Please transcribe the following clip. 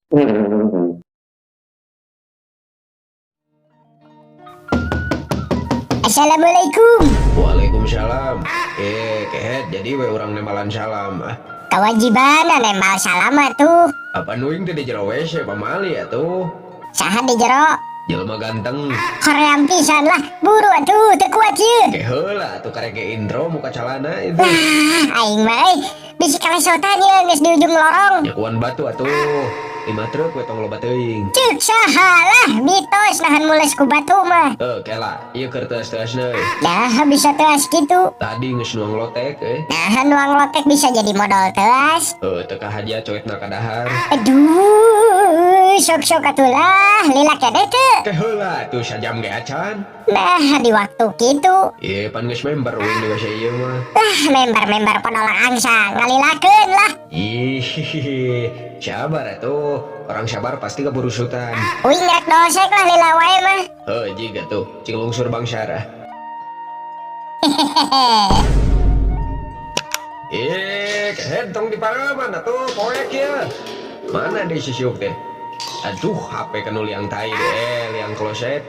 Assalamualaikum. Waalaikumsalam. Eh, kehed, jadi we urang nembalan salam ah. Kewajiban nembal salam tuh. Apa uing teh di jero WC pamali atuh. Saha di jero? Jelema ganteng. Hoream pisan lah, buru atuh, teu kuat ieu. Ke heula atuh, karek ge intro muka calana itu. Ah, aing mah euy, bisi kalesotan ieu geus di ujung lorong. Nyakuan batu atuh. Lima truk we, tong loba teuing. Ceuk saha lah, mitos nahan mules ku batu mah. Eh, kela, ieu keur teas-teasna euy. Nah, bisa teas gitu. Tadi geus nuang lotek euy. Nah, nuang lotek bisa jadi modal teas. Eh, teu kahaja coetna kadahar. Aduh, sok-sok atuh lah, lila keneh teu. Ke heula atuh, sajam ge acan. Nah, di waktu kitu. Ieu pan geus member uing di WC ieu mah. Ah, member-member penolak angsa, ngalilakeun lah. Ih, sabar atuh. Orang sabar pasti keburusutan. Uing rek dosek lah, lila wae mah. Heh, jiga tuh, cing lungsur bangsara. Eh, kehed, tong di pareuman atuh, poek ya. Mana di sisiuk teh? Aduh, HP kanu liang tai deh, eh, liang kloset.